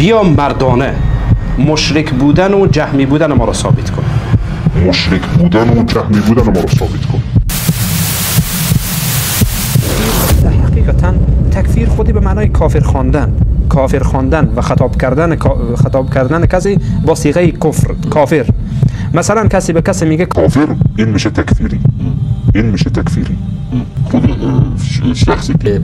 بیا مردانه مشرک بودن و جهمی بودن ما را ثابت کن. مشرک بودن و جهمی بودن ما را ثابت کن. حقیقتا تکفیر خودی به معنای کافر خواندن، کافر خواندن و خطاب کردن کسی با صیغه کفر، کافر. مثلا کسی به کسی میگه کافر، این میشه تکفیری، این میشه تکفیری. خود شخصی که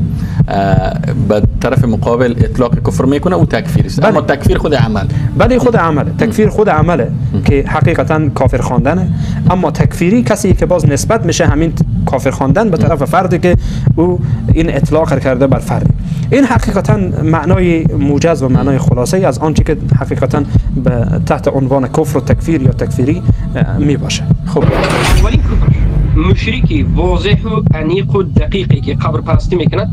به طرف مقابل اطلاق کفر میکنه او تکفیر است. اما تکفیر خود عمل، بله خود عمله، تکفیر خود عمله که حقیقتا کافر خواندنه. اما تکفیری کسی که باز نسبت میشه همین کافر خواندن به طرف فردی که او این اطلاق کرده بر فردی. این حقیقتا معنای موجز و معنای خلاصه از آنچه که حقیقتا به تحت عنوان کفر و تکفیر یا تکفیری می باشه. خب اولین کفر مشرکی واضح و انیق و دقیقی که قبر پرستی میکند،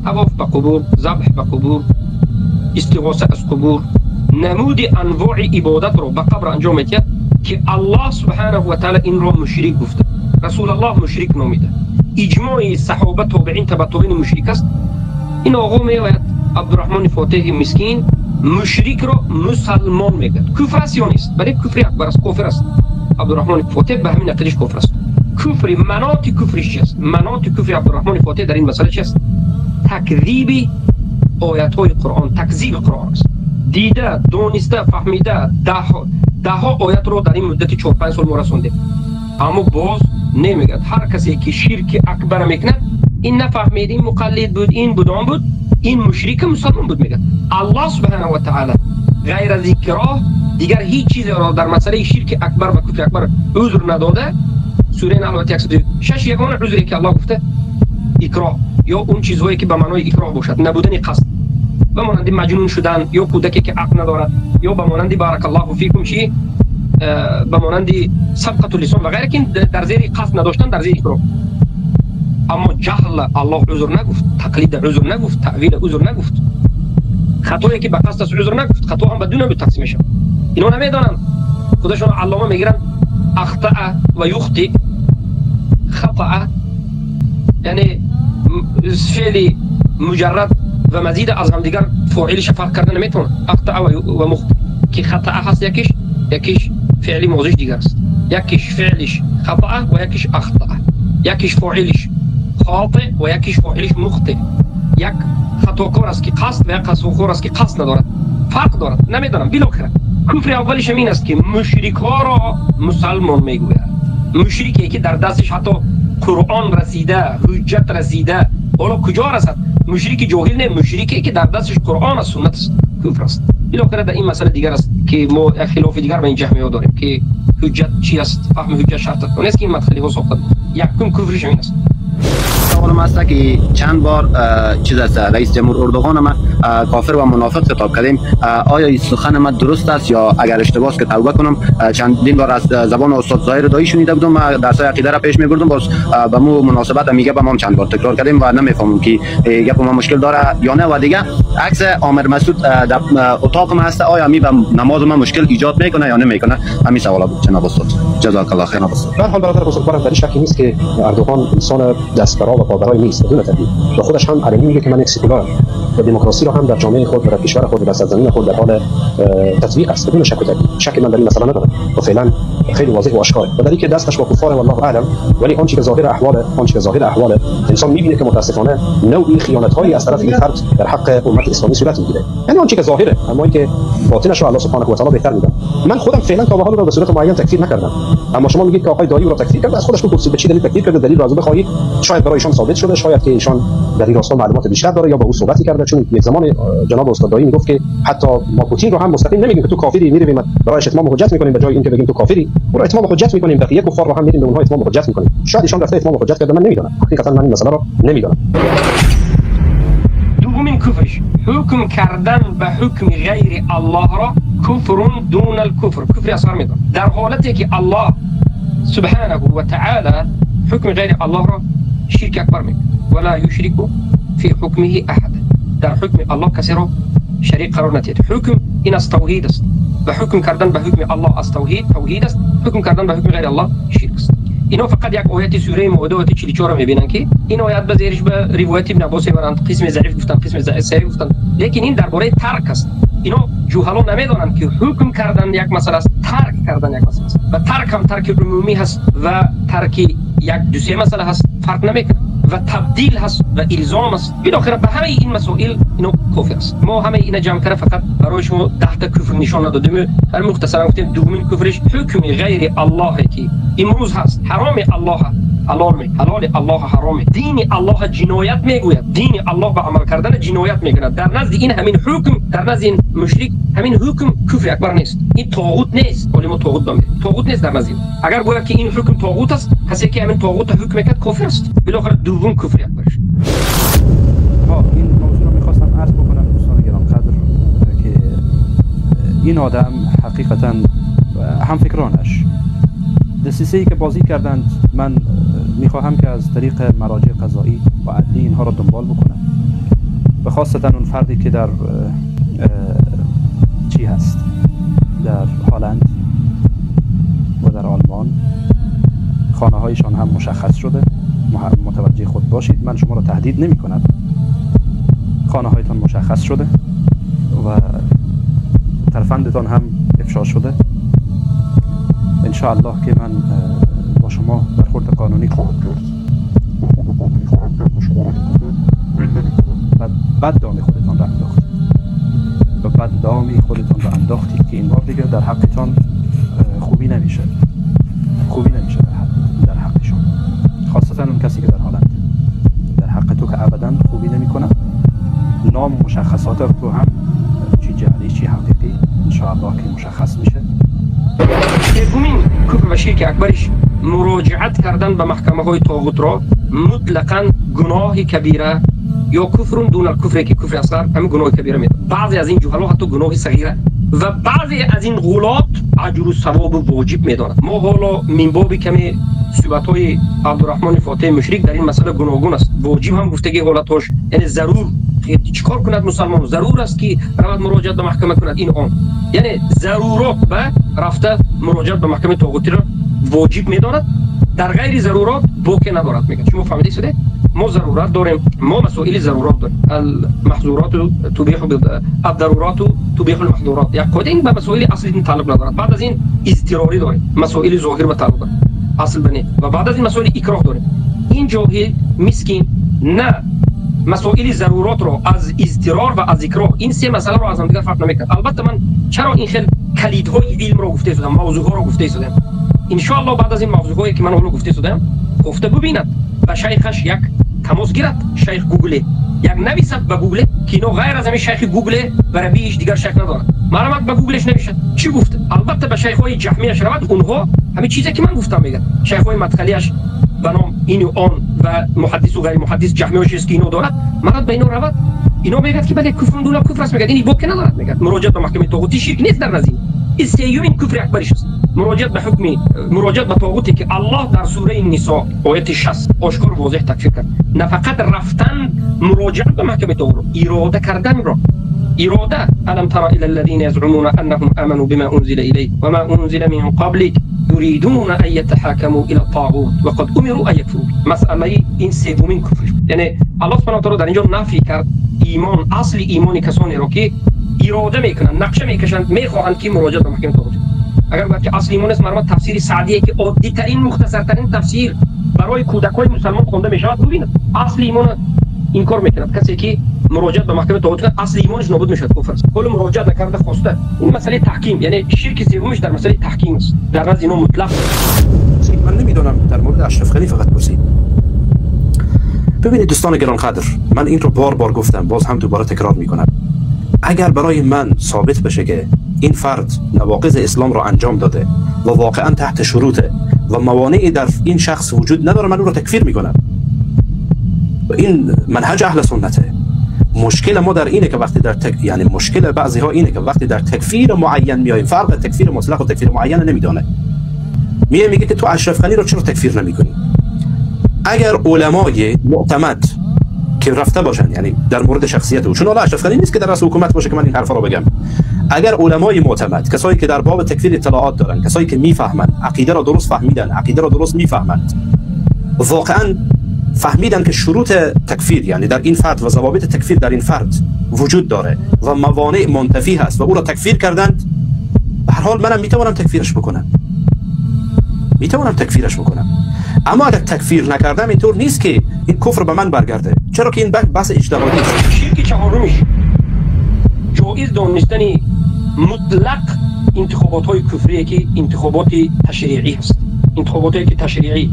طواف به قبور، ذبح به قبور، استغاثه از قبور، نمود انواع عبادت رو به قبر انجام میدهد که الله سبحانه و تعالی این رو مشرک گفته، رسول الله مشرک نامیده، اجماع صحابه تابعین تبع تابعین مشرک است. این آقا میگوید عبدالرحمن فاتح مسکین مشرک رو مسلمان میگه. کفر است یا نیست؟ برای کفر اکبر است، کفر است. عبدالرحمن فاتح به همین عقیدش کفر است. کفر مناط کفرش چیست؟ مناط کفر عبدالرحمن فاتح در این مسئله چیست؟ تکذیب آیات های قرآن، تکذیب قرآن است. دیده، دانسته، فهمیده، ده ها آیت رو در این مدت 4-5 سال ما رسونده، اما باز نمیگه. هر کسی که شرک اکبر میکند این نفهمید، این مقلد بود، این بود، آن بود، این مشرک مسلمان بود میگه. الله سبحانه و تعالی غیر از اکراه دیگر هیچ چیزی را در مسئله شرک اکبر و کفر اکبر عذر نداده. سوره نحل 106 یگانه عذری که الله گفته اکراه یا اون چیزهایی که به معنای اکراه باشد، نبودن قصد، به مانند مجنون شدن یا کودکی که عقل ندارد، یا به مانند بارک الله فیکم چی، به مانند سبقت اللسان و غیره که در زیر قصد نداشتن، در زیر اکراه. اما جهل الله عذر نگفت، تقلید عذر نگفت، تأویل عذر نگفت، خطایی که به قصد است عذر نگفت. خطا هم به دو نوع تقسیم میشه. اینا نمیدانند، خودشون علامه میگیرن اخطأ و یخطئ. خطأ یعنی فعل مجرد و مزید از هم دیگر فاعلش فرق کرده نمیتونه. اخطأ و مخطئ که خطأ هست یکیش، یکیش فعل موضوعش دیگر است، یکیش فعلش خطأ و یکیش اخطأ، یکیش فاعلش خاطئ و یکیش فاعلش مخطئ. یک خطاکار است که قصد و یک خطاکار است که قصد ندارد، فرق دارد. نمیدانم. بالاخره کفر اولش این است که مشرک ها را مسلمان میگوید. مشرکی که در دستش حتی قرآن رسیده، حجت رسیده، حالا کجا رسد؟ مشرک جاهل نه، مشرکی که در دستش قرآن و سنت است، کفر است. بالاخره در این مسئله دیگر است که ما خلاف دیگر با این جهمی‌ها داریم که حجت چی است، فهم حجت شرط است نیست که این مدخلی ها ساخته. یکم کفرش این است. سوالم است که چند بار چیز است رئیس جمهور اردوغان ما کافر و منافق خطاب کردیم، آیا این سخن ما درست است یا اگر اشتباه است که توبه کنم؟ چندین بار از زبان استاد ظاهر دایی شنیده بودم، درس عقیده را پیش می‌بردم، باز به مو مناسبت میگه به ما چند بار تکرار کردیم و نمیفهمم که گپ ما مشکل داره یا نه. و دیگه عکس عامر مسعود در اتاق ما است، آیا می به نماز ما مشکل ایجاد میکنه یا نمیکنه؟ همین سوالا بود جناب استاد. جزاک الله خیر. به هر حال برادر بزرگوارم، در شکی نیست که اردوغان انسان دستگرا و پاگرای نیست، بدون تردید، و خودش هم علنی میگه که من یک سکولارم و دموکراسی را هم در جامعه خود و در کشور خود و در سرزمین خود در حال تطبیق است، بدون شک و تردید. شک من در این مسئله ندارم و فعلا خیلی واضح و آشکاره و در اینکه دستش با کفار والله اعلم، ولی آنچه که ظاهر احوال، آنچه که ظاهر احوال انسان میبینه که متاسفانه نوعی خیانت‌هایی از طرف این فرد در حق امت اسلامی صورت میگیره، یعنی آنچه که ظاهره، اما اینکه باطنش رو الله سبحانه و تعالی بهتر میدونه. من خودم فعلا تا به حال رو به صورت معین تکفیر نکردم، اما شما میگید که آقای دایی رو تکفیر کرد، از خودش بپرسید به چه دلیل تکفیر کرده، دلیل رو از او بخواهید، شاید برای ایشان ثابت شده، شاید که ایشان در این راستا معلومات بیشتر داره یا با او صحبتی کرده، چون یک زمان جناب استاد دایی میگفت که حتی ما پوتین رو هم مستقیم نمیگیم که تو کافری، میریم برایش اتمام حجت میکنیم، به جای اینکه بگیم تو کافری او رو اتمام حجت میکنیم، بقیه کفار رو هم میریم به اونها اتمام حجت میکنیم. شاید ایشان رفته اتمام حجت کرده، من نمیدونم، حقیقتا من این مسئله رو نمیدونم. دومین کفرش حکم کردن به حکم غیر الله را کفر دون الکفر، کفر اصغر میدونم، در حالتی که الله سبحانه و تعالی حکم غیر الله را شرک اکبر میکنه، ولا یشرک فی حکمه احد، در حکم الله کسی را شریک قرار ندهید. حکم این از توحید است و حکم کردن به حکم الله از توحید توحید است، حکم کردن به حکم غیر الله شرک است. اینا فقط یک آیت سوره مائده آیت 44 میبینن که این آیت به زیرش به روایت ابن عباس میبرند، قسم ضعیف گفتن، قسم صحیح گفتن، لیکن این درباره ترک است. اینا جوهلا نمیدونن که حکم کردن یک مسئله است، ترک کردن یک مسئله است و ترک هم ترک عمومی هست و ترک یک دو سه مسئله هست، فرق نمیکنه و تبدیل هست و الزام است. بالاخره به همه این مسائل اینو کفر است. ما همه اینا جمع کرده فقط برای شما 10 تا کفر نشان ندادیم. هر مختصرا گفتیم دومین کفرش حکم غیر الله که امروز هست، حرام الله حلال، حلال الله حرام، دین الله جنایت میگوید، دین الله به عمل کردن جنایت میکند. در نزد این همین حکم، در نزد این مشرک همین حکم کفر اکبر نیست، این طاغوت نیست. ولی ما طاغوت داریم، طاغوت نیست در نزد این. اگر گوید که این حکم طاغوت است، کسی که همین طاغوت حکم میکرد کافر است. بالاخره دوم کفر اکبر. این موضوع رو میخواستم عرض بکنم دوستان گرانقدر که این آدم حقیقتا هم فکرانش دسیسه‌ای که بازی کردند، من میخواهم که از طریق مراجع قضایی و عدلی اینها را دنبال بکنم و خاصتا اون فردی که در چی هست، در هلند و در آلمان، خانه هایشان هم مشخص شده. متوجه خود باشید، من شما را تهدید نمی کنم. خانه هایتان مشخص شده و ترفندتان هم افشا شده. انشاءالله که من با شما برخورد قانونی خواهم کرد. بد دامی خودتان را انداختید و بد دامی خودتان را انداختید که این بار دیگه در حقتان خوبی نمیشه، خوبی نمیشه در حق شما، خاصتا اون کسی که در هلند. در حق تو که ابدا خوبی نمیکنه. نام مشخصات تو هم چی جعلی چی حقیقی انشاءالله که مشخص میشه. سومین کفر و شرک اکبرش مراجعت کردن به محکمه های طاغوت را مطلقاً گناه کبیره یا کفر دون الکفر که کفر اصغر هم گناه کبیره میده. بعضی از این جهلا حتی گناه صغیره و بعضی از این غلات اجر و ثواب واجب میدانند. ما حالا من باب کمی صحبت های عبدالرحمن فاتح مشرک در این مسئله گوناگون است. واجب هم گفتگی حالتاش، یعنی ضرور چیکار کند مسلمان، ضرور است که رود مراجعت به محکمه کند، این آن، یعنی ضرورات به رفته مراجعت به محکمه طاغوتی را واجب میداند، در غیر ضرورات باک ندارد. میگه شما فهمیدید شده؟ ما ضرورت داریم، ما مسائل ضرورات داریم. المحظورات تبیح الضرورات تبیح المحظورات، یک قاعده این به مسائل اصلی تعلق ندارد. بعد از این اضطراری داریم، مسائل ظاهر به تعلق دارد اصل بنه، و بعد از این مسائل اکراه داریم. این جاهل مسکین نه مسائل ضرورات رو از اضطرار و از اکراه، این سه مسئله رو از هم دیگر فرق نمیکنه. البته من چرا این خیلی کلیدهای علم رو گفته شدم، موضوع ها رو گفته شدم، ان شاء الله بعد از این موضوع هایی که من حالا گفته شدم گفته ببیند و شیخش یک تماس گیرد، شیخ گوگل یک نویسد به گوگل که اینو غیر از همین شیخ گوگل برای بیش دیگر شیخ ندارد، مرمت به گوگلش نمیشه چی گفته. البته به شیخ های جهمیش رود، اونها همین چیزی که من گفتم میگن. شیخ های مدخلیش به نام این و آن و محدث و غیر محدث جهمیش است که اینو دارد، مرد به اینو رود، اینو میگه که بله کفر دون کفر است، میگه این باک ندارد، میگه مراجعه به محکمه طاغوتی شرک نیست در نزد این. سیومین کفر اکبرش است، مراجعه به حکم، مراجعه به طاغوتی که الله در سوره النساء آیت 60 آشکار واضح تکفیر کرد. نه فقط رفتن مراجعه به محکمه طاغوت، اراده کردن را، اراده. الم تر الى الذين يزعمون انهم امنوا بما انزل اليك وما انزل من قبلك يريدون ان يتحاكموا الى الطاغوت وقد امروا ان يكفروا. مسئله این سومین کفر، یعنی الله سبحانه و تعالی در اینجا نفی کرد ایمان، اصل ایمان کسانی را که اراده میکنند، نقشه میکشند، میخواهند که مراجعه به محکمه طاغوت. اگر باید که اصل ایمان است، مرمت تفسیر سعدیه که عادی ترین مختصر ترین تفسیر برای کودکای مسلمان خوانده میشود، ببینید اصل ایمان انکار میکند. کسی که مراجعه به محکمه طاغوت کرد اصل ایمانش نابود میشد، کفر است. کل مراجعه نکرده خواسته. این مسئله تحکیم، یعنی شرک سومش در مسئله تحکیم است، در نزد اینا مطلق. من نمیدونم در مورد اشرف غنی فقط پرسید. ببینید دوستان گرانقدر، من این رو بار بار گفتم، باز هم دوباره تکرار میکنم. اگر برای من ثابت بشه که این فرد نواقض اسلام را انجام داده و واقعا تحت شروطه و موانعی در این شخص وجود نداره، من او را تکفیر میکنم. و این منهج اهل سنته. مشکل ما در اینه که وقتی در یعنی مشکل بعضی ها اینه که وقتی در تکفیر معین میایم، فرق تکفیر مطلق و تکفیر معین نمیدانه. میگه که تو اشرف غنی رو چرا تکفیر نمیکنی؟ اگر علمای معتمد که رفته باشن، یعنی در مورد شخصیت او، چون حالا اشرف غنی نیست که در رأس حکومت باشه که من این حرفا رو بگم، اگر علمای معتمد، کسایی که در باب تکفیر اطلاعات دارن، کسایی که میفهمند، عقیده را درست فهمیدن، عقیده را درست میفهمند، واقعا فهمیدن که شروط تکفیر یعنی در این فرد و ضوابط تکفیر در این فرد وجود داره و موانع منتفی هست و او را تکفیر کردند، به هر حال منم میتوانم تکفیرش بکنم، میتوانم تکفیرش بکنم. اما اگر تکفیر نکردم اینطور نیست که این کفر به من برگرده، چرا که این بحث اجتهادی است. شرک چهارمش جایز دانستن مطلق انتخابات های کفریه که انتخابات تشریعی هست. انتخابات که تشریعی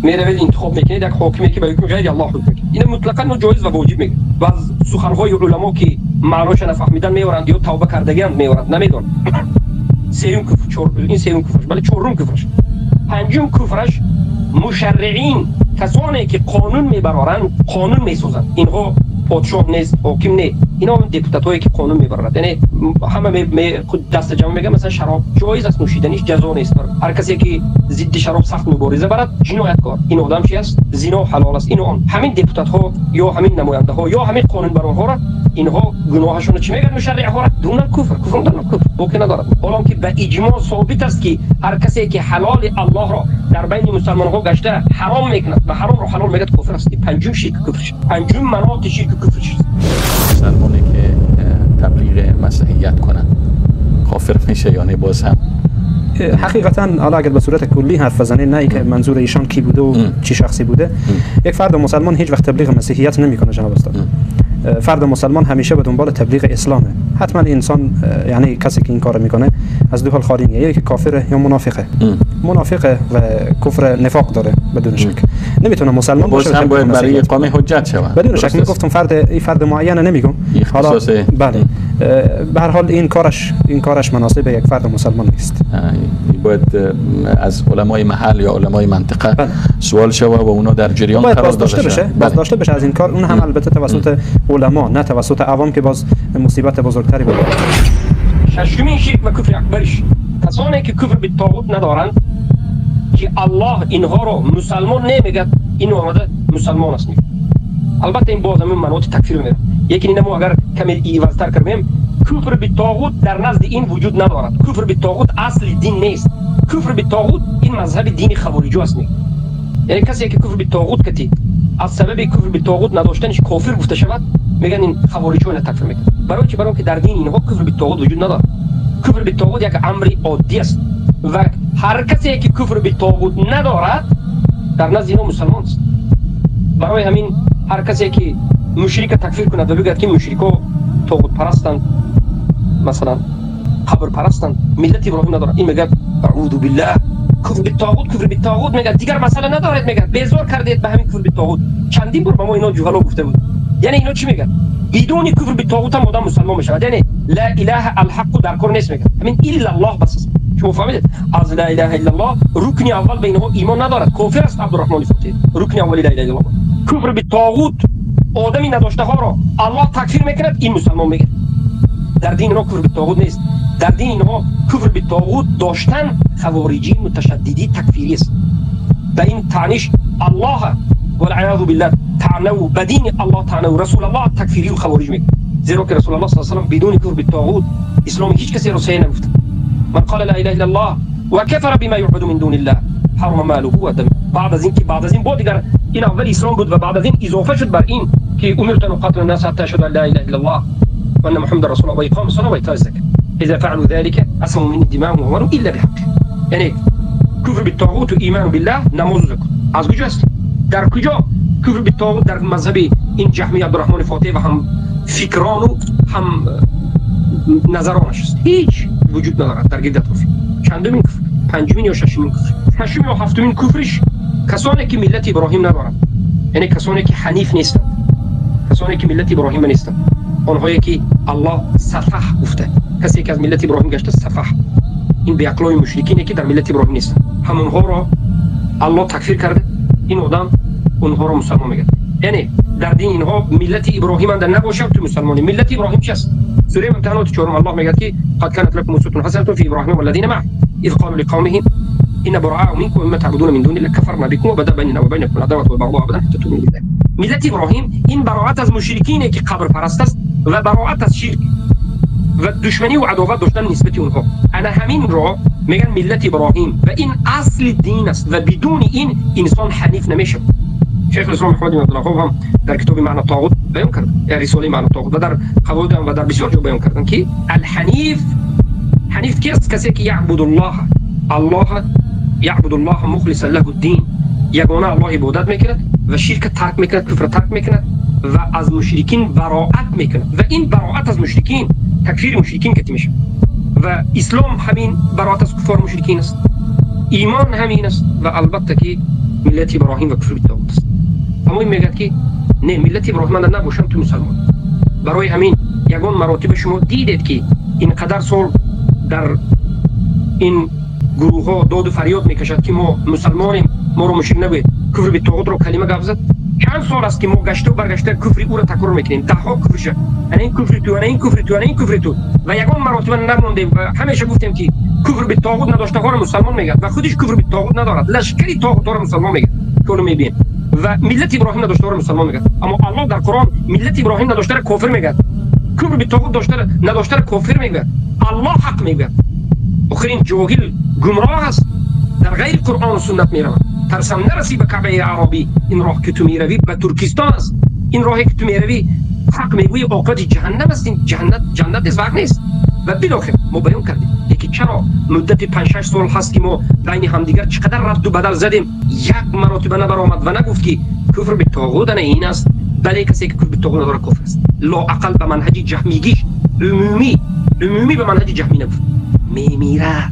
میروید انتخاب میکنید یک حاکمی که به حکم غیر الله حکم میکنه، این مطلقا جایز و واجب میگه. و از سخنهای علما که معناش نفهمیدن میورند یا توبه کردگی هم میورند، نمیدونم. سوم کفر، این سوم کفرش، بله چهارم کفرش. پنجم کفرش مشرعین، کسانی که قانون میبرارند، قانون میسازند. اینها پادشاه نیست، حاکم نه، اینا هم deputat هایی که قانون میبرند. یعنی همه خود دست جمع میگن مثلا شراب جایز است نوشیدنش، جزا نیست. هر کسی که ضد شراب سخت مبارزه برد جنایتکار، این آدم چی است؟ زنا حلال است، این آن. همین deputat ها یا همین نماینده ها یا همین قانون برارها را، اینها گناهشون چی میگن؟ مشرع ها را دون کفر، کفر دون کفر باقی ندارد. حالا که به اجماع ثابت است که هر کسی که حلال الله را در بین مسلمان ها گشته حرام میکند و حرام را حلال میگه کافر است. پنجم شرک کفر، پنجم مناط شرک کفر. مسلمانی که تبلیغ مسیحیت کنه کافر میشه یا نه؟ باز هم حقیقتا حالا اگر به صورت کلی حرف بزنید، نه اینکه منظور ایشان کی بوده و چی شخصی بوده، یک فرد مسلمان هیچ وقت تبلیغ مسیحیت نمیکنه جناب استاد. فرد مسلمان همیشه به دنبال تبلیغ اسلامه. حتما انسان، یعنی کسی که این کار میکنه از دو حال خالی نیست، یکی کافره یا منافقه. منافقه و کفر نفاق داره بدون شک، نمیتونه مسلمان باشه. باز هم باید برای اقامه حجت شود بدون شک. من گفتم فرد، این فرد معین نمیگم حالا، بله به هر حال این کارش مناسب یک فرد مسلمان نیست. باید از علمای محل یا علمای منطقه بله. سوال شود و اونا در جریان قرار داده بشه، بازداشته بشه از این کار. اون هم البته توسط علما، نه توسط عوام که باز مصیبت بزرگتری بود. ششمین شرک و کفر اکبرش کسانی که کفر به طاغوت ندارند، که الله اینها رو مسلمان نمیگه، این آمده مسلمان است میگه. البته این باز هم منوط تکفیر میره. یکی اینمو اگر کمی ایوازتر کردیم، کفر به طاغوت در نزد این وجود ندارد. کفر به طاغوت اصل دین نیست. کفر به طاغوت این مذهب دین خوارج است میگه. یعنی کسی که کفر به طاغوت کتی از سبب کفر به طاغوت نداشتنش کافر گفته شود، میگن این خوارج ها تکفیر میکنن. برای چی؟ برای که در دین اینها کفر به طاغوت وجود ندارد. کفر به طاغوت یک امر عادی است و هر کسی که کفر به طاغوت ندارد در نزد اینها مسلمان است. برای همین هر کسی که مشرک تکفیر کند و بگوید که مشرکا طاغوت پرستند، مثلا قبر پرستند، ملت ابراهیم ندارد، این میگه اعوذ بالله، کفر به طاغوت، کفر به طاغوت میگه، دیگر مسئله ندارد، میگه بیزار کردید به همین کفر به طاغوت. چندین بار به ما اینا جهلا گفته بود. یعنی اینا چی میگن؟ بدون کفر به طاغوت هم آدم مسلمان میشود. یعنی لا اله الحق در کار نیست میگه، همین الا الله بس است. شما فهمیدید؟ از لا اله الا الله رکن اول به اینها ایمان ندارد، کافر است. عبدالرحمن فاتح رکن اول لا اله الا الله. کفر به طاغوت آدمی نداشته ها را الله تکفیر میکند، این مسلمان میگه. در دین اینها کفر به طاغوت نیست. در دین اینها کفر به طاغوت داشتن خوارجی متشددی تکفیری است. به این تعنیش الله والعیاذ بالله طعنه و بدین الله طعنه و رسول الله تکفیری و خوارج میگه. زیرا که رسول الله صلی الله علیه و سلم بدون کفر به طاغوت اسلام هیچ کسی را صحیح نگفت. من قال لا اله الا الله و کفر بما يعبد من دون الله حرم ماله و دمه. بعد از این که بعد از این با دیگر این اول اسلام بود و بعد از این اضافه شد بر این که امرت ان اقاتل الناس حتى يشهدوا ان لا اله الا الله و ان محمد رسول الله و اقام الصلاه و ایتاء الزکاه اذا فعلوا ذلك عصموا من دماءهم واموالهم الا بحقه. یعنی کفر بالطاغوت و ایمان بالله، نماز و زکات از کجاست؟ در کجا کفر بالطاغوت در مذهب این جهمی عبدالرحمن فاتح و هم فکران و هم نظرانش است؟ هیچ وجود ندارد در گرد اطراف. چندمین کفر؟ پنجمین یا ششمین کفر؟ ششمین یا هفتمین کفرش کسانی که ملت ابراهیم ندارند، یعنی کسانی که حنیف نیستند، کسانی که ملت ابراهیم نیستند، آنهایی که الله سفح گفته، کسی که از ملت ابراهیم گشته سفح، این بیعقلای مشرکینه که در ملت ابراهیم نیستند، همونها را الله تکفیر کرده، این آدم اونها را مسلمان میگه. یعنی در دین اینها ملت ابراهیم اندر نباشه تو مسلمانی. ملت ابراهیم چی است؟ سوره امتحانات 4 الله میگه که قد كانت لكم اسوه حسنه في ابراهيم والذين معه اذ قالوا لقومهم ان براء منكم مما تعبدون من دون الله كفرنا بكم وبدا بيننا وبينكم العداوه والبغضاء ابدا حتى تؤمنوا بالله. ملت ابراهیم این براءت از مشرکینه که قبر پرست است و براءت از شرک و دشمنی و عداوت داشتن نسبت اونها. انا همین را میگن ملت ابراهیم و این اصل دین است و بدون این انسان حنیف نمیشه. شیخ الاسلام محمد بن عبدالوهاب هم در کتاب معنی طاغوت بیان کرد، رساله معنی طاغوت، و در قواعد هم و در بسیار جا بیان کردن که الحنیف، حنیف کیست؟ کسی که یعبد الله، الله یعبد الله مخلصا له الدین، یگانه الله عبادت میکند و شرک ترک میکند، کفر ترک میکند و از مشرکین براءت میکند، و این براءت از مشرکین تکفیر مشرکین کتی میشه، و اسلام همین براءت از کفار مشرکین است، ایمان همین است، و البته که ملت ابراهیم و کفر بالطاغوت است. اما این میگه که نه، ملت ابراهیم من نباشم تو مسلمان. برای همین یگان مراتب شما دیدید که اینقدر سال در این گروه ها داد و فریاد میکشد که ما مسلمانیم، ما رو مشرک نگوید، کفر به طاغوت رو کلمه گفت زد. چند سال است که ما گشته و برگشته کفر او را تکرار میکنیم، ده ها کفر شد، این کفر تو، این کفر تو، این کفر تو، و یگان مراتب نمونده و همیشه گفتیم که کفر به طاغوت نداشته ها را مسلمان میگه و خودش کفر به طاغوت ندارد، لشکری طاغوت را مسلمان میگه که اونو میبینیم، و ملت ابراهیم نداشته ها را مسلمان میگه. اما الله در قرآن ملت ابراهیم نداشته را کافر میگه، کفر به طاغوت داشته نداشته را کافر میگه، الله حق میگه. آخر این جاهل گمراه است، در غیر قرآن و سنت میرود. ترسم نرسی به کعبه عربی، این راه که تو میروی به ترکستان است، این راهی که تو میروی حق میگویی عاقبت جهنم است، این جنت جنت نیست، حق نیست. و بالاخره ما بیان کردیم یکی چرا مدت 5 6 سال هست که ما بین همدیگر چقدر رد و بدل زدیم، یک مراتبه نبرآمد و نگفت که کفر به طاغوت نه این است، بله کسی که کفر به طاغوت نداره کفر است. لا اقل به منهج جهمیگیش عمومی به منهج جهمی نگفت، میمیرد.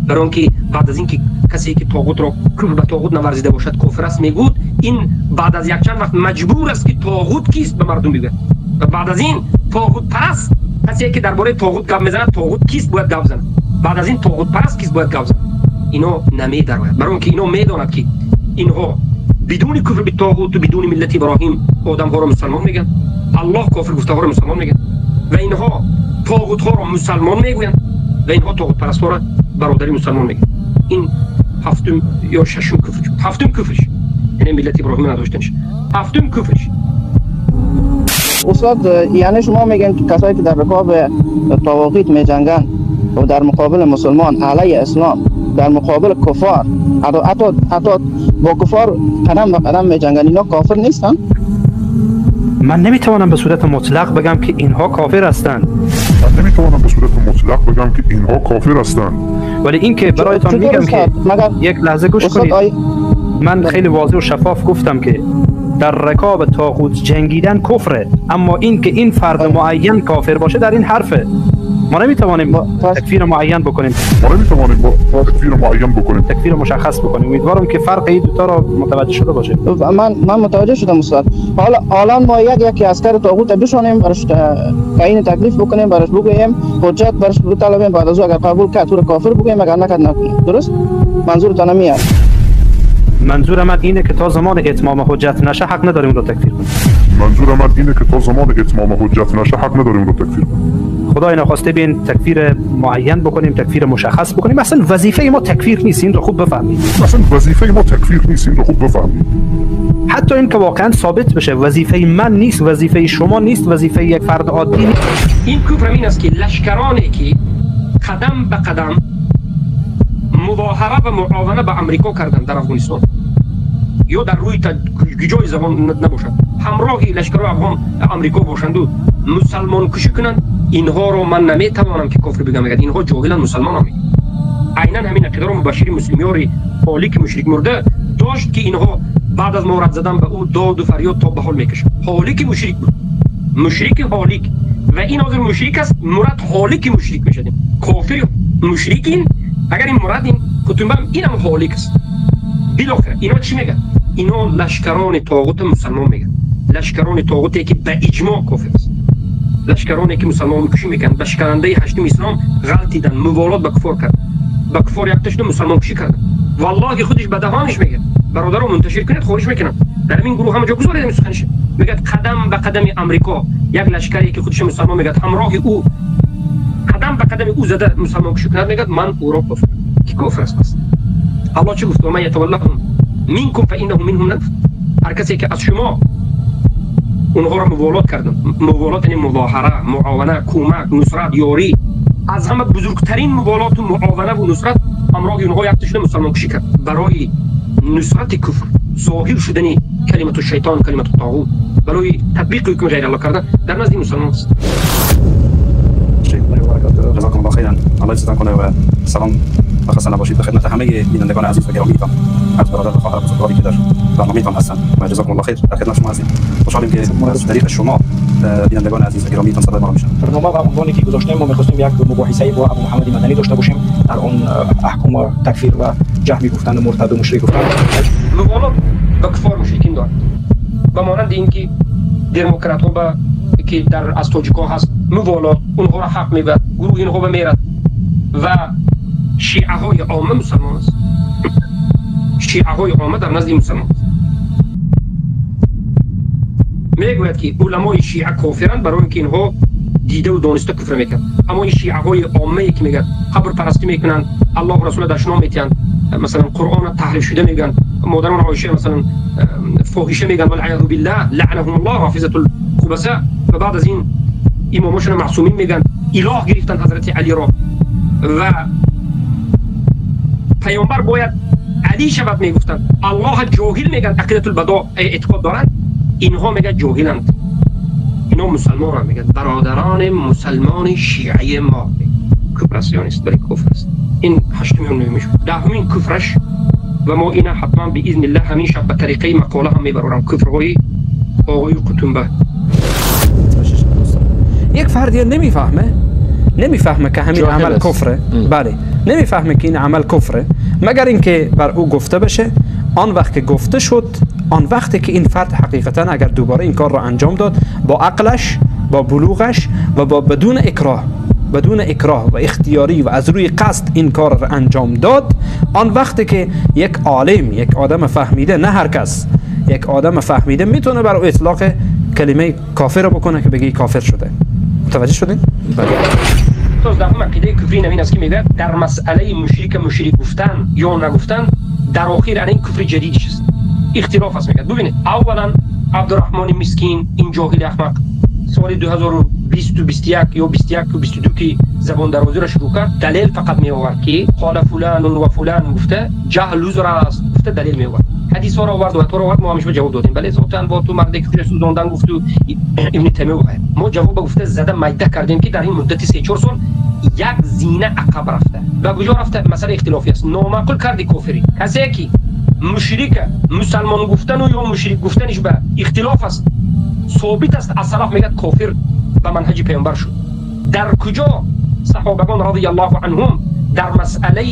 برای اینکه بعد از اینکه کسی که طاغوت را کفر به طاغوت نورزیده باشد کفر است میگود، این بعد از یک چند وقت مجبور است که طاغوت کیست به مردم بگوید، و بعد از این طاغوت پرست، کسی که درباره طاغوت گپ میزند طاغوت کیست باید گپ زند، بعد از این طاغوت پرست کیست باید گپ زند. اینا نمیدرآید، برای اینکه اینا میداند که اینها بدون کفر به طاغوت و بدون ملت ابراهیم آدم ها را مسلمان میگن، الله کافر گفته ها را مسلمان میگن، و اینها طاغوت ها را مسلمان میگویند، و اینها طاغوت پرست ها را برادری مسلمان میگن. این هفتم یا ششم کفرش، هفتم کفرش، یعنی ملت ابراهیم نداشتنش، هفتم کفرش. استاد یعنی شما میگن که کسایی که در رکاب طواغیت میجنگن و در مقابل مسلمان علیه اسلام، در مقابل کفار، حتی با کفار قدم به قدم میجنگن، اینا کافر نیستن؟ من نمیتوانم به صورت مطلق بگم که اینها کافر هستند. من نمیتوانم به صورت مطلق بگم که اینها کافر هستند. ولی این که برایتان میگم که یک لحظه گوش کنید. من خیلی واضح و شفاف گفتم که در رکاب طاغوت جنگیدن کفره، اما این که این فرد معین کافر باشه در این حرفه. ما نمیتوانیم تکفیر معین بکنیم. ما نمیتوانیم تکفیر معین بکنیم. تکفیر مشخص بکنیم. امیدوارم که فرق این دو تا را متوجه شده باشه. من متوجه شدم استاد. حالا ما یکی عسکر طاغوت بشونیم، براش تعیین تکلیف بکنیم، براش بگوییم حجت براش بطلبیم، بعد از او اگر قبول کرد تو کافر بگوییم، اگر نکرد نکنیم. درست؟ منظورتان میاد؟ منظور من اینه که تا زمان اتمام حجت نشه حق نداریم اون رو تکفیر کنیم. منظور من اینه که تا زمان اتمام حجت نشه حق نداریم اون رو تکفیر کنیم. خدای نخواسته بین تکفیر معین بکنیم، تکفیر مشخص بکنیم. اصلا وظیفه ما تکفیر نیست، این رو خوب بفهمید. اصلا وظیفه ما تکفیر نیست، این رو خوب بفهمید. حتی این که واقعا ثابت بشه وظیفه من نیست، وظیفه شما نیست، وظیفه یک فرد عادی نیست. این کفر این است که لشکرانی که قدم به قدم مظاهره و معاونه به امریکا کردن در افغانستان یا در روی جای زبان نباشد، همراه لشکر افغان امریکا باشند و مسلمان کشی کنند، اینها رو من نمیتوانم که کفر بگم. اینها جاهلان مسلمان هم. عینا همین عقیده رو مبشر مسلمیاری حالی که مشرک مرده داشت که اینها بعد از مورد زدن به او داد و فریاد تا به حال میکشند. حالی که مشرک بود، مشرک حالیک، و این حاضر مشرک است، مراد حالی که مشرک میشدیم کافر مشرکین. اگر این مراد این خطوبه اینم حالیک است. بالاخره اینا چی میگن؟ اینا لشکران طاغوت مسلمان میگن، لشکران طاغوتی که به اجماع کافر است، لشکرانی که مسلمان کشی میکنن، به شکننده هشتم اسلام غلطیدن، موالات به کفار کرد، به کفار یک تشت مسلمان کشی کردن. والله خودش به دهانش میگه برادرو منتشر کنید خواهش میکنم. در این گروه هم جا گذارید سخنش میگه قدم به قدم امریکا یک لشکری که خودش مسلمان میگه همراه او قدم به قدم او زده مسلمان کشی کند، میگه من او را کافر. کی کافر است؟ پس الله چه گفت؟ و من یتولهم منکم فانه منهم. نگفت هر کسی که از شما اونها را موالات کردن، موالات یعنی مظاهره، معاونه، کمک، نصرت، یاری، از همه بزرگترین موالات و معاونه و نصرت همراه اونها یک شده مسلمان کشی کرد برای نصرت کفر. ظاهر شدن کلمت الشیطان، کلمت الطاغوت، برای تطبیق حکم غیر الله کردن در نزد مسلمان است. جزاکم الله خیرا. الله یستان کنه و سلام و خسته نباشید به خدمت همه بینندگان عزیز و گرامیتان، از برادر و خواهر بزرگواری که در برنامه‌تان هستند و جزاکم الله خیر در خدمت شما هستیم. خوشحالیم که از طریق شما بینندگان عزیز و گرامیتان صدای ما را میشنوند. برنامه و عنوانی که گذاشتیم ما می‌خواستیم یک مباحثه با ابو محمد مدنی داشته باشیم در آن احکام تکفیر و جهمی گفتن و مرتد و مشرک گفتن. موالات با کفار مشرکین دارد و مانند اینکه دموکرات ها با که در از تاجیک‌ها هست موالات اونها را حق میبرد، گروه اینها به میرد و شیعه های عامه مسلمان است. شیعه های عامه در نزد مسلمان است. میگوید که علمای شیعه کافرند برای اینکه اینها دیده و دانسته کفر میکنند. اما این شیعه های عامه که میگن قبر پرستی میکنند، الله و رسول دشنام میتند، مثلا قرآن تحریف شده میگن، مادران عایشه مثلا فاحشه میگن، والعیاذ بالله لعنهم الله رافضه الخبثاء. و بعد از این امامشون معصومین میگن، اله گرفتن حضرت علی را و پیامبر باید علی شود میگفتند، الله جاهل میگن، عقیده البدا اعتقاد دارند. اینها میگن جاهلند، اینا مسلمانند، میگن برادران مسلمان شیعه ما. کفر است یا نیست؟ بله کفر است. این هشتمین نمیشه، دهمین کفرش و ما اینا حتما باذن الله همین شب به طریقه مقاله هم میبرم کفرهای آقای قطنبه. یک فردی نمیفهمه که همین عمل کفره، بله نمیفهمه که این عمل کفره، مگر اینکه بر او گفته بشه. آن وقت که گفته شد، آن وقتی که این فرد حقیقتا اگر دوباره این کار را انجام داد با عقلش، با بلوغش و با بدون اکراه و اختیاری و از روی قصد این کار را انجام داد، آن وقتی که یک عالم، یک آدم فهمیده، نه هر کس، یک آدم فهمیده میتونه بر او اطلاق کلمه کافر رو بکنه که بگی کافر شده. متوجه شدین؟ بله. دهم عقیده کفری نوین است که میگه در مسئله مشرک مشرک گفتن یا نگفتن در آخر این کفر جدیدش است، اختلاف است. میگه ببینید اولا عبدالرحمن مسکین این جاهل احمق سال 2020 و 21 یا 21 و 22 که زبان درازی را شروع کرد، دلیل فقط می آورد که قال فلان و فلان گفته جهل عذر است، گفته دلیل می آورد، حدیث ها را آورد و تو را آورد، ما همیشه جواب دادیم بله ذاتاً با تو مرد که سوزاندن گفت و ابن تیمیه و غیره. ما جواب گفته زده میده کردیم که در این مدت 3-4 سال یک زینه عقب رفته و کجا رفته؟ مسئله اختلافی است. نامعقول کردی کافری کسی که مشرک مسلمان گفتن و یا مشرک گفتنش به اختلاف است، ثابت است از سلف میگه کافر به منهج پیامبر شد. در کجا صحابگان رضی الله عنهم در مسئله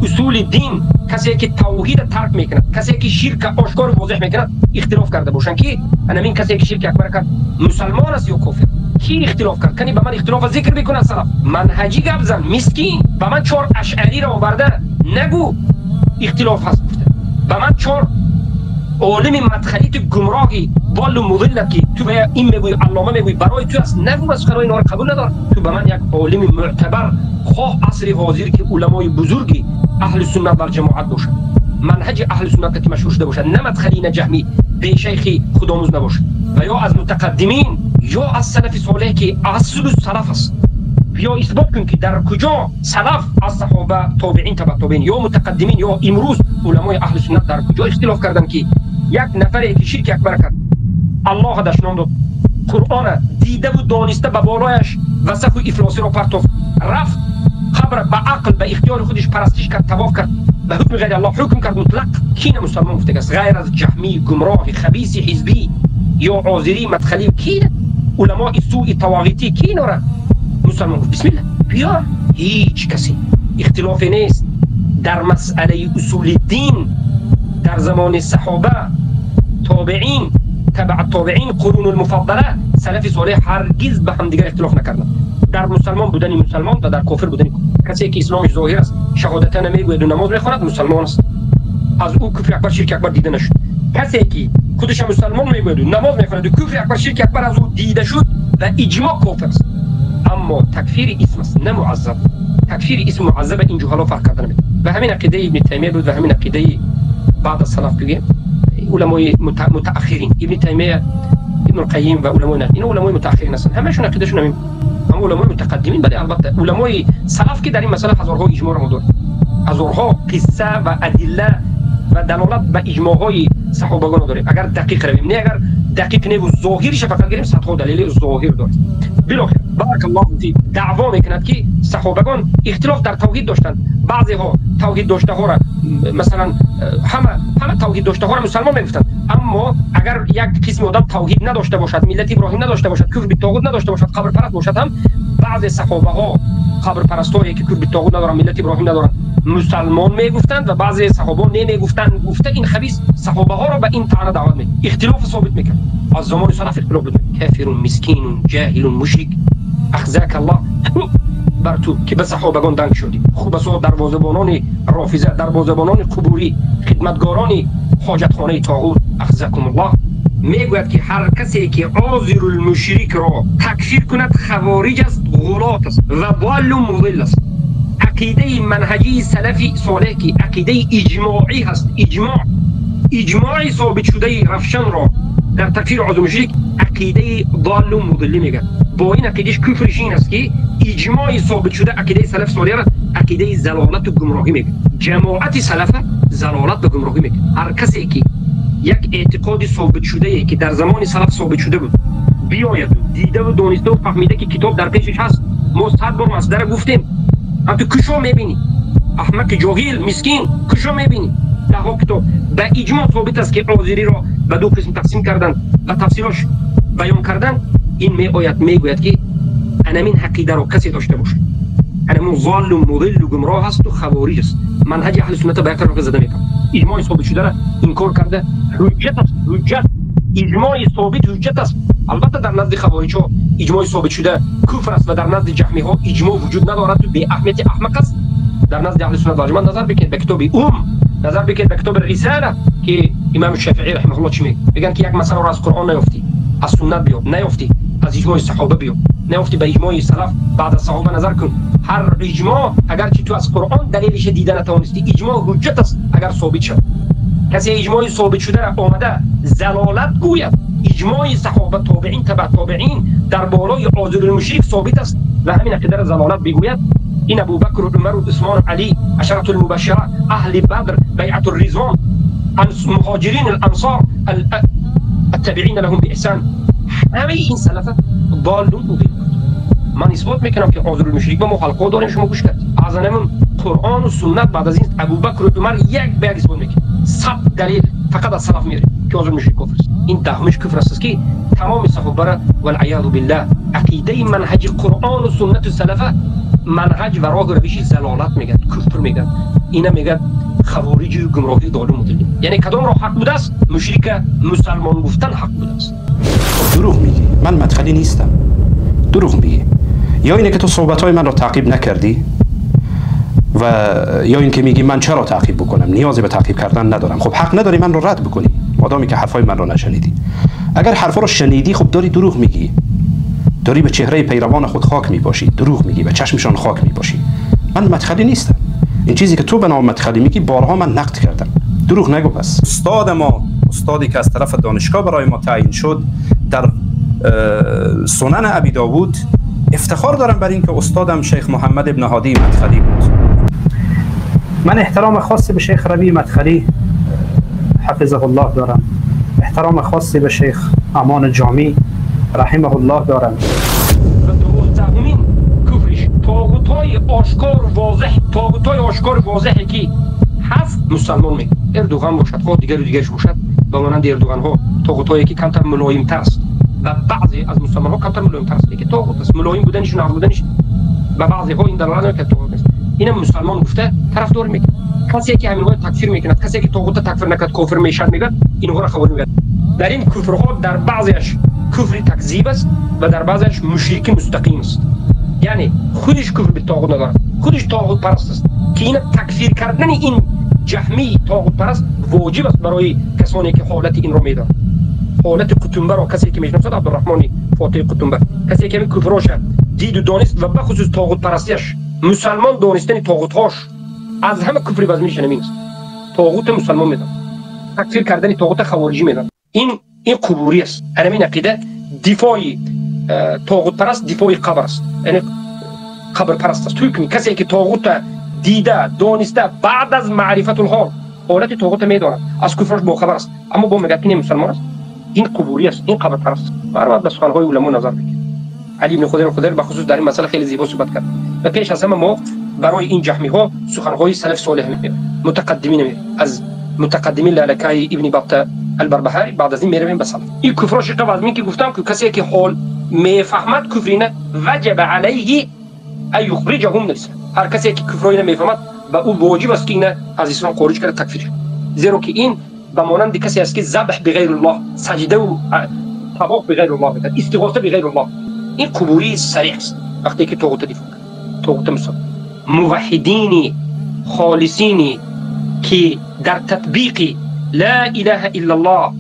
اصول دین کسی که توحید ترک میکند، کسی که شرک آشکار و واضح میکند اختلاف کرده باشند که همین کسی که شرک اکبر کرد مسلمان است یا کافر؟ کی اختلاف کرد؟ کنی به من اختلاف ذکر بکنه سلف منهجی گپ زن مسکین، به من 4 اشعری را آورده نگو اختلاف هست گفته، به من 4 عالم مدخلی تو گمراهی ضال و مضلت که تو به این میگوی علامه میگوی برای تو است نگو، از خدای اینا رو قبول ندار. تو به من یک عالم معتبر خواه عصر حاضر که علمای بزرگی اهل سنت و جماعت باشند، منهج اهل سنت که مشهور شده باشد، نه مدخلی نه جهمی به شیخی خودآموز نباشد، و یا از متقدمین یا از سلف صالح که اصل سلف است. یا اثبات کن که در کجا سلف از صحابه تابعین تبع تابعین یا متقدمین یا امروز علمای اهل سنت در کجا اختلاف کردن که یک نفری که شرک اکبر کرد الله دشنام داد، قرآن دیده و دانسته به بالایش وسخ و افلاسی را پرتافت، رفت قبر به عقل به اختیار خودش پرستش کرد، طواف کرد، به حکم غیر الله حکم کرد مطلق، کی نه مسلمان گفته است غیر از جهمی گمراه خبیث حزبی یا عازری مدخلی؟ کی علماء سوء طواغیتی کی نره مسلمان گفت؟ بسم الله بیا هیچ کسی اختلاف نیست در مسئله اصول دین در زمان صحابه تابعین تبع تابعین قرون المفضله سلف صالح هرگز به هم دیگر اختلاف نکردند در مسلمان بودن مسلمان و در کافر بودن. کسی که اسلامش ظاهر است، شهادت نمیگوید و نماز میخواند مسلمان است، از او کفر اکبر شرک اکبر دیده نشد. کسی که خودش مسلمان میگوید و نماز میخواند و کفر اکبر شرک اکبر از او دیده شد و اجماع کافر است. اما تکفیر اسم است نه معذب. تکفیر اسم معذب این جهالا فرق کرده نمیده. و همین عقیده ابن تیمیه بود و همین عقیده بعد از سلف بگیم علمای متأخرین، ابن تیمیه، ابن القیم و علمای نه، اینا علمای متأخرین هستن، همشون عقیدهشون همین. اما علمای متقدمین بله البته علمای سلف که در این مسئله هزارها اجماع را دارند، هزارها قصه و ادله و دلالت به اجماع‌های صحابگان داریم. اگر دقیق رویم، نه اگر دقیق نه و ظاهرش فقط گیریم، صدها دلیل ظاهر داریم. بالاخره بارک الله فیک دعوا میکند که صحابگان اختلاف در توحید داشتند. بعضی ها توحید داشته ها را مثلا همه توحید داشته ها را مسلمان میگفتند، اما اگر یک قسم آدم توحید نداشته باشد، ملت ابراهیم نداشته باشد، کفر به طاغوت نداشته باشد، قبر پرست باشد، هم بعضی صحابه ها قبر پرستایی که کفر به طاغوت ندارند، ملت ابراهیم ندارند، مسلمان میگفتند و بعضی صحابه نمیگفتند. گفته این خبیث صحابه ها را به این طعنه دعوت می، اختلاف ثابت میکرد. از زمان سلف اختلاف بود. کافر مسکین جاهل مشرک اخزاک الله بر تو که به صحابگان دنگ شدی. خوب بسا دروازه‌بانان رافضه، دروازه‌بانان قبوری، خدمتگاران حاجتخانه طاغوت، اخزاکم الله. میگوید که هر کسی که عاذر المشرک را تکفیر کند خوارج است، غلات است و ضال و مضل است. عقیده منهجی سلفی صالح که عقیده اجماعی هست، اجماعی ثابت شده رفشن را در تکفیر عاذر المشرک عقیده ضال و مضل میگه. با این عقیدهش کفرش این است که اجماعی ثابت شده عقیده سلف صالح را عقیده ضلالت و گمراهی میگه. جماعت سلف ضلالت و گمراهی میگه. هر کسی که یک اعتقاد ثابت شده که در زمان سلف ثابت شده بود بیاید دیده و دانسته و فهمیده که کتاب در پیشش هست، ما 100 بار مصدر گفتیم، هم تو کجا میبینی احمق جاهل مسکین، کجا میبینی ده ها کتاب به اجماع ثابت است که عاذری را به دو قسم تقسیم کردن و تفسیرش بیان کردن. این می آید میگوید که انمین عقیده را کسی داشته باشه، انمون ضال و مضل و گمراه است و خوارج است. منهج اهل سنت به یک طرف زده میکنه، اجماع ثابت شده را انکار کرده، حجت است. حجت اجماع ثابت حجت است. البته در نزد خوارج ها اجماع ثابت شده کفر است و در نزد جهمی ها اجماع وجود ندارد و بی اهمیت احمق است. در نزد اهل سنت و جماعت نظر بکنید به کتاب نظر بکنید به کتاب رساله که امام شافعی رحمه الله چی میگه؟ میگن که یک مسئله را از قرآن نیافتی، از سنت بیاب، نیافتی از اجماع صحابه بیاب، نیافتی به اجماع سلف بعد از صحابه نظر کن. هر اجماع اگرچه تو از قرآن دلیلش دیده نتوانستی، اجماع حجت است اگر ثابت شد. کسی اجماع ثابت شده را آمده ضلالت گوید، اجماع صحابه تابعین تبع تابعین در بالای عاذر المشرک ثابت است و همین عقیده را ضلالت بگوید. این ابوبکر و عمر و عثمان و علی، عشرة المبشره، اهل بدر، بیعت الرضوان، مهاجرین الانصار، التابعین لهم باحسان، همه این سلف ضالون مضل. من اثبات میکنم که عاذر المشرک ما حلقه داریم، شما گوش کردید. از همون قرآن و سنت بعد از این ابوبکر و عمر یک به یک اثبات میکنه. 100 دلیل فقط از سلف میاره که عاذر المشرک کفر است. این دهمش کفر است که تمام صحابه را والعیاذ بالله عقیده منهج قرآن و سنت و سلف منهج و راه و روش ضلالت میگن، کفر میگن. اینا میگن خوارج و گمراهی ضال و مضل. یعنی کدام راه حق بوده است؟ مشرک مسلمان گفتن حق بوده است. دروغ میگی، من مدخلی نیستم. دروغ میگی. یا اینه که تو صحبت‌های من رو تعقیب نکردی و یا اینکه میگی من چرا تعقیب بکنم، نیازی به تعقیب کردن ندارم. خب حق نداری من رو رد بکنی مادامی که حرفای من رو نشنیدی. اگر حرفا رو شنیدی خب داری دروغ میگی، داری به چهره پیروان خود خاک میپاشی، دروغ میگی، به چشمشان خاک میپاشی. من مدخلی نیستم. این چیزی که تو به نام مدخلی میگی بارها من نقد کردم. دروغ نگو. پس استاد ما، استادی که از طرف دانشگاه برای ما تعیین شد در سنن ابی داوود، افتخار دارم بر اینکه استادم شیخ محمد ابن هادی مدخلی بود. من احترام خاصی به شیخ ربیع مدخلی حفظه الله دارم، احترام خاصی به شیخ امان جامی رحمه الله دارم. و دوازدهمین کفرش طاغوت‌های آشکار واضح، طاغوت‌های آشکار واضحی که هست مسلمان می اردوغان باشد، خود دیگر و دیگرش باشد، به مانند اردوغان ها طاغوت‌هایی که کمتر ملایم‌تر است و بعضی از مسلمان ها کمتر ملایم‌تر است که طاغوت است. ملایم بودنش و نرم بودنش به بعضی ها این دلالت نمی‌کند طاغوت است. اینم مسلمان گفته طرفدار میکنه. کسی که همین ها تکفیر میکند، کسی که طاغوت تکفیر نکرد کافر میشد میگه، اینها را خوارج میگه. در این کفرها در بعضیش کفر تکذیب است و در بعضیش مشرک مستقیم است. یعنی خودش کفر به طاغوت ندارد، خودش طاغوت پرست است که این تکفیر کردن این جهمی طاغوت پرست واجب است برای کسانی که حالت این را میدانند. حالت قطنبه را کسی که میشناسد، عبدالرحمن فاتح قطنبه، کسی که کفرش دید و دانست و بخصوص طاغوت پرستیش، مسلمان دانستن طاغوت‌هاش از همه کفر وزنیش همین است. طاغوت مسلمان میدان، تکفیر کردن طاغوت خوارجی میدان. این قبوری است. همین عقیده دفاع طاغوت پرست دفاع قبر است، یعنی قبر پرست است. حکم کسی که طاغوت دیده دانسته بعد از معرفت الحال حالت طاغوت میداند، از کفرش باخبر است، اما با میگه که مسلمان است، این قبوری است، این قبر پرست است. برای به سخنهای علما نظر بگیر. علی بن خضیر به خصوص در این مسئله خیلی زیبا صحبت کرد. و پیش از همه ما برای این جهمی ها سخنهای سلف صالح می‌بریم، متقدمین می‌بریم، از متقدمین لالکای ابن بطه البربهاری، بعد از این می‌رویم به سلف. این کفر شق از که گفتم که کسی که حال میفهمد کفری نه، وجب علیه ان یخرجهم من الاسلام. هر کسی که کفر نه میفهمد به او واجب است که اینه از اسلام خارج کرده، تکفیر. زیرا که این به مانند کسی است که ذبح بغیر الله، سجده و طواف بغیر الله میکرد، استغاثه بغیر الله. این قبولی صریح است وقتی که طاغوت دفاع کرد، طاغوت مسلم. موحدین خالصینی که در تطبیق لا اله الا الله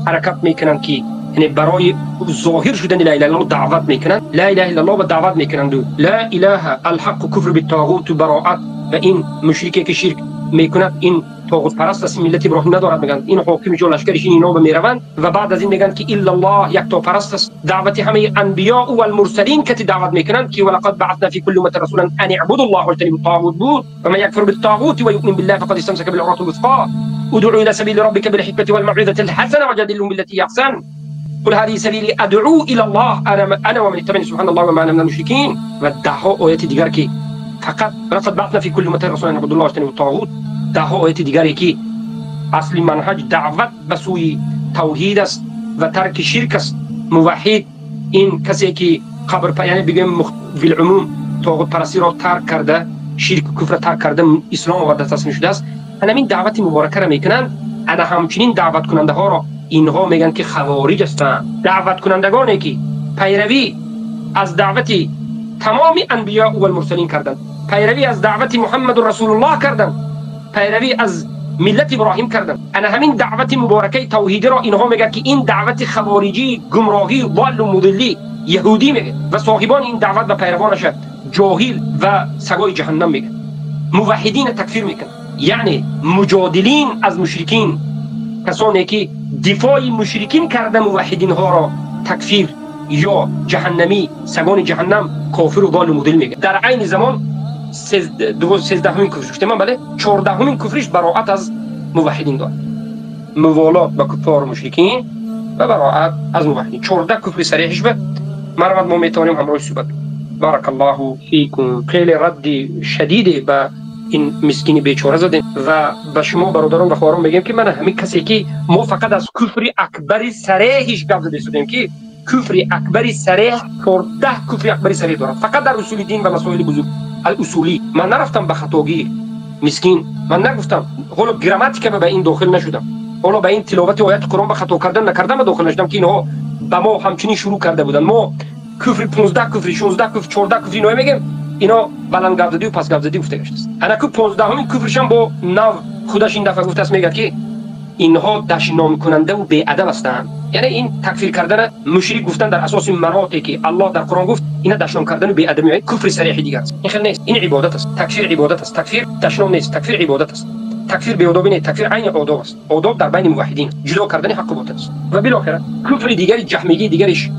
حرکت میکنند، که یعنی برای ظاهر شدن لا اله الا الله دعوت میکنند، لا اله الا الله و دعوت میکنند، لا اله الحق کفر بالطاغوت و براءت، و این مشرکی که شرک میکند این طاغوت پرست است، ملت ابراهیم ندارد، میگن این حاکم جو لشکرش اینا به میروند. و بعد از این میگن که الا الله یکتا پرست است. دعوت همه انبیا و المرسلین که دعوت میکنند که ولقد بعثنا فی کل امه رسولا ان اعبدوا الله واجتنبوا الطاغوت بود، و من یکفر بالطاغوت و یؤمن بالله فقد استمسك بالعروه الوثقى ادعو الى سبيل ربك بالحكمه والموعظه الحسنه وجادلهم بالتي هي احسن قل هذه سبیلی ادعو الى الله انا ومن اتبعني سبحان الله وما انا من المشركین. و ده ها آیت دیگر که فقط لقد بعثنا فی کل امه رسولا ان اعبدوا الله واجتنبوا الطاغوت، ده ها آیت دیگری که اصل منهج دعوت به سوی توحید است و ترک شرک است. موحد این کسی که قبر، یعنی بگیم بالعموم طاغوت پرستی را ترک کرده، شرک و کفر ترک کرده، اسلام آورده تسلیم شده است، همین دعوت مبارکه را میکنند. انا همچنین دعوت کننده ها را اینها میگن که خوارج هستند. دعوت کنندگانی که پیروی از دعوت تمام انبیا و المرسلین کردند، پیروی از دعوت محمد رسول الله کردند، پیروی از ملت ابراهیم کردند، انا همین دعوت مبارکه توحیدی را اینها میگن که این دعوت خوارجی، گمراهی، ضال و مضلی، یهودی میگه و صاحبان این دعوت و پیروانش جاهل و سگای جهنم میگه. موحدین تکفیر میکنه، یعنی مجادلین از مشرکین، کسانی که دفاع مشرکین کرده موحدین ها را تکفیر یا جهنمی، سگان جهنم، کافر و ضال و مضل میگه. در عین زمان 13مین کفرش گفتم من، بله 14مین کفرش براءت از موحدین داره، موالات با کفار و مشرکین و براءت از موحدین. 14 کفر صریحش به مرمت ما میتونیم همراه صحبت. بارک الله فیکم. خیلی رد شدید به این مسکین بیچاره زدیم و به شما برادران و خواهران میگیم که من همین کسی که ما فقط از کفر اکبر صریحش گپ زده شدیم که کفر اکبر صریح 14 کفر اکبر صریح دارد فقط در اصول دین و مسائل بزرگ الاصولی. من نرفتم به خطاگی مسکین، من نگفتم حالا گراماتیک به این داخل نشدم، حالا به این تلاوت آیات قرآن به خطا کردن نکردم داخل نشدم که اینها به ما همچنین شروع کرده بودن. ما کفر 15 کفر 16 کفر 14 کفر اینا میگیم، اینا بلند گپ زدی و پس گپ زدی گفته گشته است. انا که 15مین کفرش هم با نو خودش این دفعه گفته است، میگه که اینها دشنام کننده و بی‌ادب هستند. یعنی این تکفیر کردن مشرک گفتن در اساس مناطقی که الله در قرآن گفت، اینا دشنام کردن و بی‌ادبی کفر صریح دیگر است. این خیلی نیست، این عبادت است. تکفیر عبادت است، تکفیر دشنام نیست، تکفیر عبادت است، تکفیر بی‌ادبی نیست، تکفیر عین آداب است. آداب در بین موحدین جدا کردن حق و باطل است. و بالاخره کفر دیگری جهمیگی دیگرش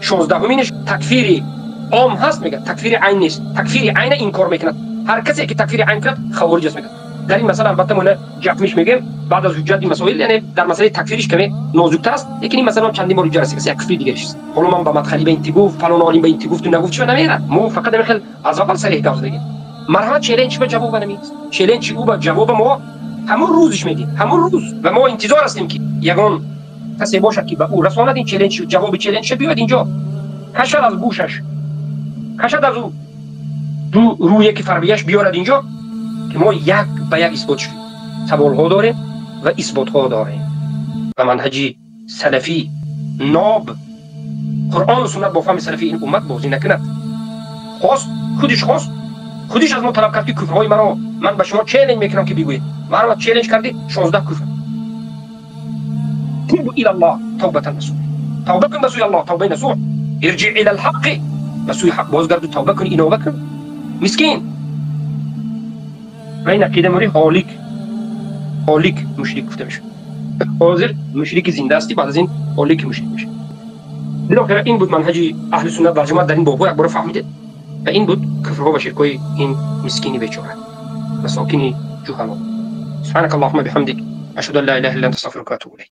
16مینش تکفیر عام هست، میگه تکفیر عین نیست، تکفیر عین انکار میکند. هر کسی که تکفیر عین کرد خوارج است میگه. در این مسئله البته ما جهمیش میگیم بعد از حجت این مسائل، یعنی در مسئله تکفیرش کمی نازک‌تر است، لیکن این مسئله هم چندین بار جلسه است، یک کفر دیگرش است. حالا من به مدخلی به این گفت فلان عالم به این گفت و نگفت چه نمیره، ما فقط میخوام از اول صریح گپ زدیم. مرحله challenge به جواب نمیست، challenge او به جواب ما همون روزش میدیم، همون روز، و ما انتظار هستیم که یگان کسی باشد که به او رساند این challenge، جواب challenge بیاد اینجا، کشد از گوشش، کشد از او دو روی که فربیش بیارد اینجا که ما یک به یک اثبات شد. سوال ها داریم و اثبات ها داریم و منهجی سلفی ناب قرآن و سنت با فهم سلفی این امت بازی نکند. خواست خودش، خواست خودش از ما طلب کرد که کفرهای مرا من به شما challenge میکنم که بگویید، مرا challenge کردی 16 کفر. توب الى الله توبه نصوح، توبه کن به سوی الله توبه نصوح، ارجع الى الحق به سوی حق بازگرد و توبه کن، اینو بکن مسکین. و این عقیده موری هالک، هالک مشرک گفته میشه. حاضر مشرک زنده استی، بعد از این هالک مشرک میشه. بالاخره این بود منهج اهل سنت و جماعت در این باب، یک بار فهمیده. و این بود کفرها و شرکای این مسکینی بیچاره، مساکین جهنم. سبحانك اللهم بحمدك، أشهد أن لا إله إلا أنت، أستغفرك وأتوب إليك.